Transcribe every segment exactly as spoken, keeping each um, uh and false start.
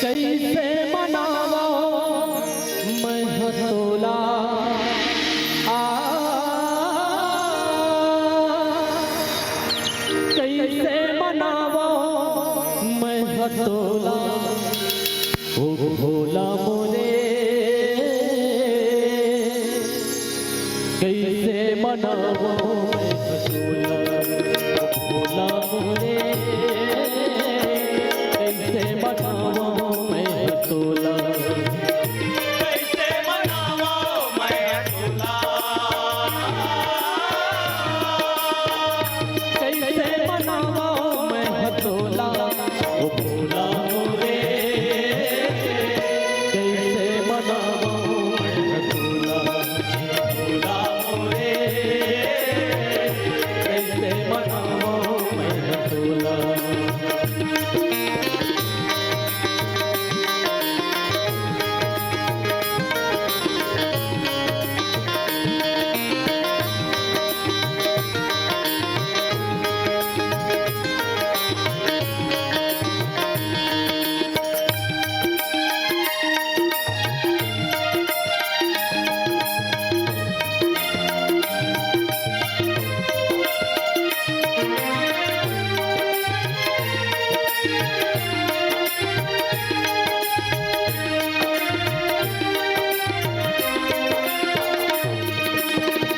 कइसे मनावंव मैं ह तोला, आ, कइसे मनावंव मैं ह तोला, ओ भोला मोरे। कइसे मनावंव मैं ह तोला, ओ भोला मोरे। कइसे मनावंव मैं ह तोला। कइसे मनावंव मैं ह तोला। कइसे मनावंव मैं ह तोला, ओ भोला मोरे। कइसे मनावंव मैं ह तोला, भोला मोरे। कइसे मनावंव मैं ह तोला।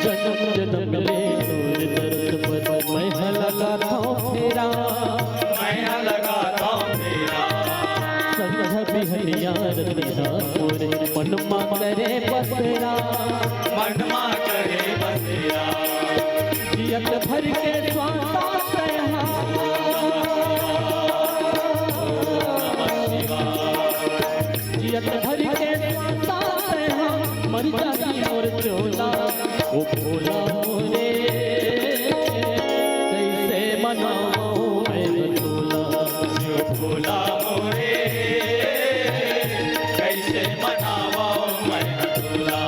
जनम जनम ले तोर दरस बर मैं ह लगाथंव फेरा। मैं ह लगाथंव फेरा। संझा बिहनिया रतिहा मोरे मन मा करे बसेरा। मन मा करे बसेरा। जियत भर के श्वासा तैं हा। जियत भर के श्वासा तैं हा, मर जाही मोर चोला, ओ भोला मोरे। कइसे मनावंव मैं ह तोला, ओ भोला मोरे। कइसे मनावंव मैं ह तोला।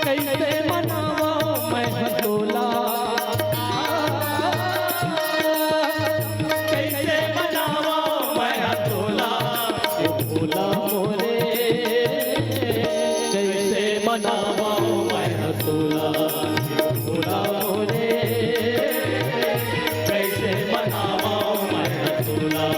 कइसे मनावंव मैं ह तोला। कइसे मनावंव मैं ह तोला, ओ भोला मोरे। कइसे मनावंव मैं ह तोला, ओ भोला मोरे। कइसे मनावंव मैं ह तोला।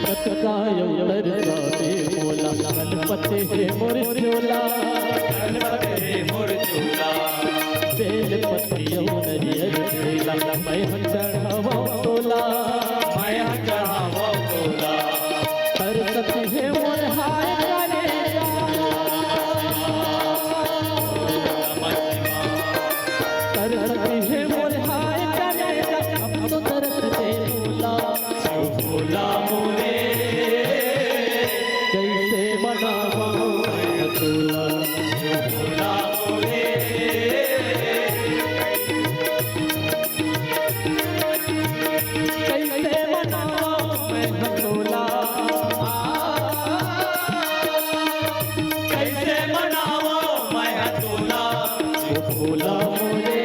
कतका अवतार साथे मोला, कलपत हे मोर चोला। कलपत हे मोर चोला। बेल पत्ती अउ नरियर तेला, मैं ह चढ़ावंव तोला। मैं ह चढ़ावंव तोला। तरसत हे मोर हाय करेजा। तरसत हे मोर हाय करेजा, अब तो दरस दे मोला। ओ भोला मोरे। कइसे मनावंव मैं ह तोला, ओ भोला मोरे। कइसे मनावंव मैं ह तोला। कइसे मनावंव मैं ह तोला, ओ भोला मोरे।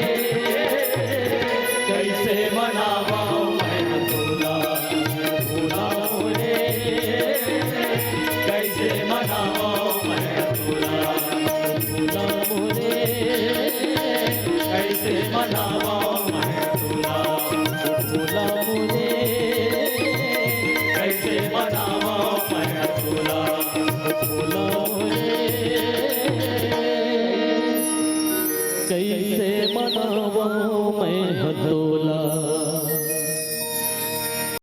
कइसे मनावंव मैं ह तोला, ओ भोला मोरे। कइसे मनावंव मैं ह तोला, ओ भोला मोरे। कइसे मनावंव मैं ह तोला, ओ भोला मोरे। कइसे मनावंव